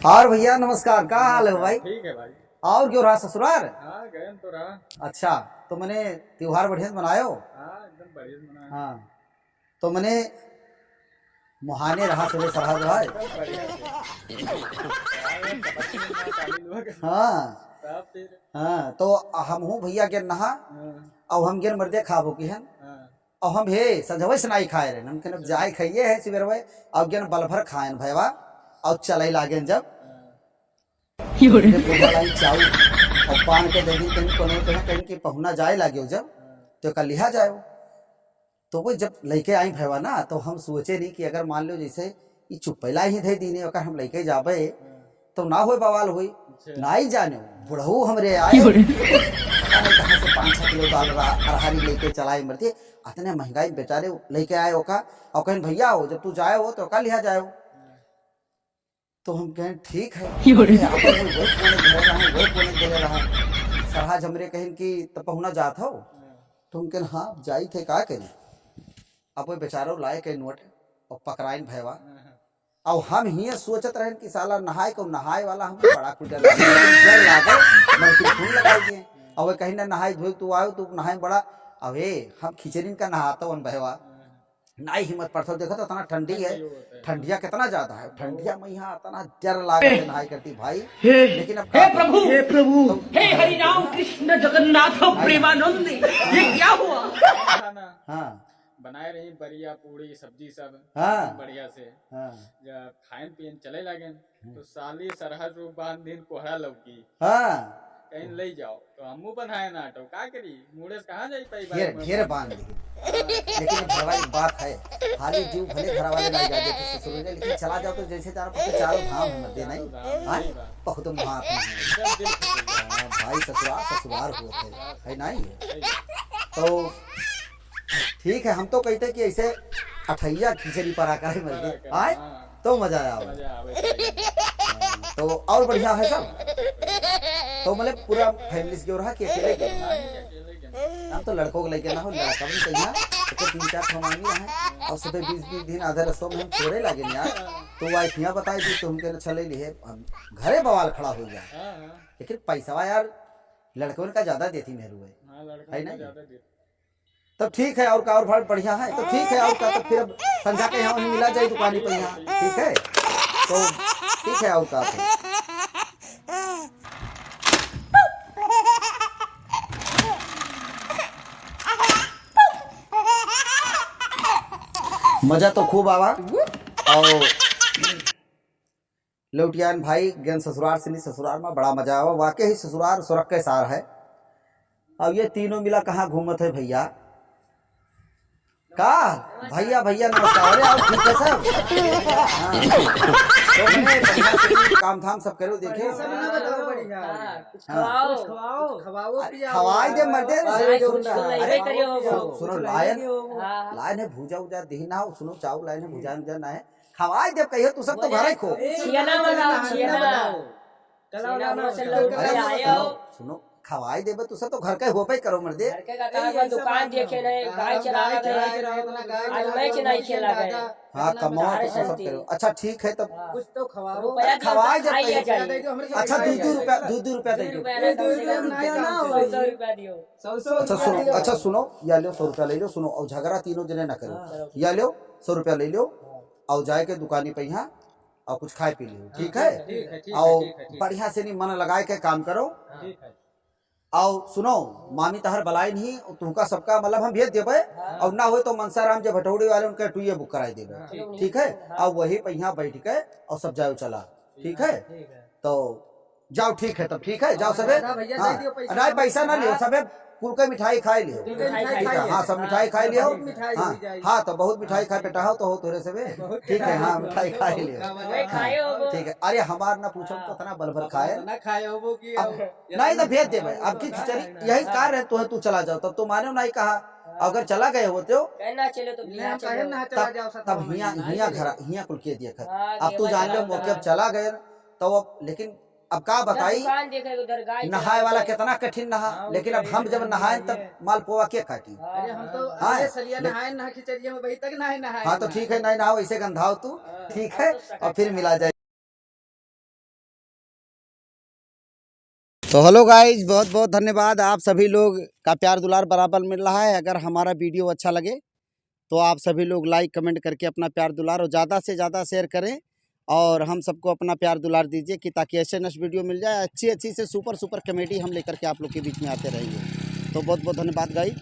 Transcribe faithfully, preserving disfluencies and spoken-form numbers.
और भैया नमस्कार, का हाल है भाई? ठीक है भाई। और क्यों रहा ससुरार? हाँ, गए तो रहा। अच्छा, तो मने त्योहार बढ़िया से मनायो? हाँ, एकदम बढ़िया से मनायो। हाँ, तो मने मुहाने रहा सुबह सरहद भाई। एकदम बढ़िया से। हाँ, शामिल हुआ के। हाँ। तब फिर? हाँ, तो हमहूँ भैया गेन नहा, हाँ। अब हम गेन मर्दे खाबो की हन। हाँ। अब हम हे संझवे से नाई खाए रहे, हम कहन अब जाए खाइए है सिबेरवे, अब गेन बल भर खाएन भैवा, अब चले लागेन जब। हाँ। ये बोला लाई चाऊ, अब पान के दे दी, कहीं कोनो कहे, कहीं कि पहुना जाए लागे जब, हाँ। तो कल लिहा जाए। तो वो जब लइके आई भैवा ना, तो हम सोचे नहीं कि अगर मान लो जैसे ई चुप्पैला ही धे दीने, ओकर हम लइके जाबे, हाँ। तो ना होए बवाल होई। अच्छा। नाई जाने, बुढ़ऊ हमरे आए। पता नहीं कहाँ से पाँच छह किलो दाल रा-, अरहरी लइके चलाए मरते, अतने महंगाई में बेचारे लइके आए ओका, और कहेन, "भैया हो, जब तू जाए हो, तो ओका लिहा जाए हो।" हाँ। तो हम कहेन, "ठीक है।" क्यों रे? आप लोग वही कोने धरे रहे, वही कोने धरे रहे। सरहज हमरे कहेन कि, "तब पहुना जात हो?" हाँ। तो हम कहेन, "हाँ, जाई थे, का करी?" अब वो बेचारो लाए के नोट और पकड़ाइन भैवा। हाँ, हाँ। अब हम हिये सोचत रहेन कि साला नहाए को, नहाए वाला हमको बड़ा कुछ डर लगे। डर लागे, मैं फिर फोन लगाई दिए। हाँ। अब वो कहीं ना नहाए धोए, तू आयो, तू नहाए बड़ा। अब हे, हम खिचड़ीन का नहाता हूँ भैवा। हाँ। नाई हिम्मत पड़त हो, देखो तो इतना ठंडी है, ठंडी होता है। ठंडिया कितना ज्यादा है, बहुत। ठंडिया में यहाँ इतना डर लागे नहाई करती भाई। हे, लेकिन अब हे का प्रभु, करें? हे प्रभु, तो हे हरि राम कृष्ण जगन्नाथ भाई। प्रेमानंद, ये क्या हुआ? खाना हाँ। बनाए रही बरिया, पूड़ी, सब्जी सब हाँ। बढ़िया से। हाँ। जब खाएन पियन चले लागेन, हम्म। तो साली सरहज रूप बांध दिन कोहरा लौकी। हाँ। कहीं ले जाओ, तो हमहू बन्हाए ना हटो, का करी? मुड़े से कहाँ जाई पाई ढेर, बाइक में? ढेर बांध दी। लेकिन भैया एक बात है, हाली जीव भले घर वाले नहीं जाते थे ससुर में, लेकिन चला जाओ तो जैसे चारों पासे चारों धाम हम दे नहीं। चारों धाम, हाँ? सही बात। बहुत महात्मा है। एकदम दिल खुश हो गया। हाँ, भाई ससुराल, ससुराल होते हैं, है नहीं? सही बात। तो ठीक है, हम तो कहते कि ऐसे अठैया खिचड़ी परा करे मर गए। परा करे, आए? हाँ। तो मजा आवे। मजा आवे, सही। हाँ, तो और बढ़िया है सब। तो मतलब पूरा family से गयो रहा कि अकेले गयो? नहीं, अकेले गयो। हम तो लड़कों को लेके ना हो, लड़का भी कहीं तो तीन चार ठो मांगी रहे। और सुबह बीस बीस दिन आधे रस्तों में हम छोड़े लागे यार। तो wife यहाँ बताई दी तो हम कहने चले लिए, हम घरे बवाल खड़ा हो गया। हाँ, हाँ। लेकिन पैसा यार लड़कों का ज्यादा देती मेहरू है। हाँ, लड़कों है का नहीं? ज्यादा देती। तब ठीक है, और का, और भाई बढ़िया है, तो ठीक है, और का, तो फिर अब संझा के यहाँ वहीं मिला जाए दुकानी पर यहाँ, ठीक है, तो ठीक है, और का फिर। मजा तो खूब आवा, और लौटियान भाई, गेन ससुरार से नहीं, ससुरार में बड़ा मजा आवा। वाकई ही ससुरार स्वर्ग के सार है। अब ये तीनों मिला कहाँ घूमत है भैया? का? भैया, भैया, नमस्कार। अरे, आओ, ठीक है सब? हाँ। तो मने बढ़िया से काम धाम सब करो, देखे? बढ़िया से ना बताओ, बढ़िया। हाँ, कुछ हाँ। खवाओ। कुछ खवाओ। कुछ खवाओ, अरे, पियाओ। खवाई दे, मर्दे। अरे, अरे, कुछ तो अरे, लेबे करियो हो। सुनो, सुनो, लायन, हाँ, हाँ। लायन है, भूजा उजा दही ना हो, सुनो, चाउर लायन है, भूजा उजा ना है। खवाई देब कहियो, तू सब तो घरे खो। छियना बनाओ, छियना। छियना बनाओ, से लौट के अरे आयो। सुनो, सुनो, खवाई देबे, तू सब तो घर के होबे करो मर्दे। घर के का ए, कहाँ यही सब दुकान बात देखे है। नहीं, कहाँ गाय चरा गाय रहे। चरा रहे, अपना गाय आज चरा मैच रहे, नहीं खेला गया। दादा, हाँ, अपना कमाओ तो अरे सब शांति। करो। अच्छा, ठीक है तब। हाँ। कुछ तो खवाओ। रुपया अरे, खवाई देब खाइए कहियो। जाइए। दे दो, हमरे से अरे, खाइए। दू, दू रुपया, दू, दू रुपया दे दो। दू रुपया दू, दू रुपया ना हो। सौ, सौ रुपया दियो। सौ, सौ अच्छा, रुपया सुनो, दियो। अच्छा, सुनो, या लो, सौ रुपया ले लो, सुनो, और झगड़ा तीनों जने ना करो। हाँ। या लो, सौ रुपया ले लो, हाँ। और जाए के दुकानी पे यहाँ, और कुछ खाए पी लियो, हाँ, ठीक है? ठीक है, ठीक है, और ठीक है, ठीक है। बढ़िया से नहीं मन लगाए के काम करो। हाँ। ठीक है। और सुनो, मामी तहर बलाई नहीं, तुमका सबका मतलब हम भेज देबे, हाँ। और ना हो तो मनसाराम जो भटौड़ी वाले उनके टुइये book कराई देबे, हाँ। ठीक है? हाँ। और वही पे यहाँ बैठ के और सब जाओ चला, ठीक है? ठीक है। तो जाओ, ठीक है, तब ठीक है, जाओ सबे। दादा भैया, हाँ। दे दियो पैसा। नहीं, पैसा ना लियो, सबे कुल के मिठाई खाए लियो। कुल के मिठाई ठीक है, खाए। हाँ, सब मिठाई खाए लियो। बहुत मिठाई हाँ, हुई जाई। हाँ, तो बहुत मिठाई खाए, पेटा हो तो हो तोरे सबे। बहुत ठीक है, हाँ, मिठाई खाए लियो। वही हाँ, खाए हो वो। ठीक है, अरे हमार ना पूछो हाँ। तो इतना बल भर खाए। इतना खाए हो वो कि अब अब नहीं तो भेज देबे, अब की खिचड़ी यही हाँ। कार है, तो है तू चला जाओ, तब तो माने नहीं कहा, हाँ। अगर चला गए होते हो। कहना चलो तो नहीं, बिना हम कहे चलो। ना चला तब, जाओ, साथ तब में हिया, नहीं हिया चलो। घर, हिया कुल के दिया खत। हाँ, अब ये तू बात जान लो है। मौके अब चला गए, तो अब, लेकिन अब का ना बताई, दुकान देखे उधर गाय नहाए चरावे वाला गए। कितना कठिन नहा, हाँ, लेकिन अब हम जब नहाए तब मालपुआ के काटी। हाँ, अरे हम तो हाँ। अरे सलिया ले- नहाए ना खिचड़िया में वही तक नहाए नहाए हाँ, तो नहाए। ठीक है, नहीं नहाओ, ऐसे गंधाओ तू, हाँ। ठीक है, हाँ, तो और फिर मिला जाए। तो हेलो गाइज, बहुत बहुत धन्यवाद। आप सभी लोग का प्यार दुलार बराबर मिल रहा है। अगर हमारा वीडियो अच्छा लगे तो आप सभी लोग लाइक कमेंट करके अपना प्यार दुलार और ज़्यादा से ज़्यादा शेयर करें और हम सबको अपना प्यार दुलार दीजिए कि ताकि ऐसे नेक्स्ट वीडियो मिल जाए, अच्छी अच्छी से सुपर सुपर कॉमेडी हम लेकर के आप लोग के बीच में आते रहेंगे। तो बहुत बहुत धन्यवाद गाइज।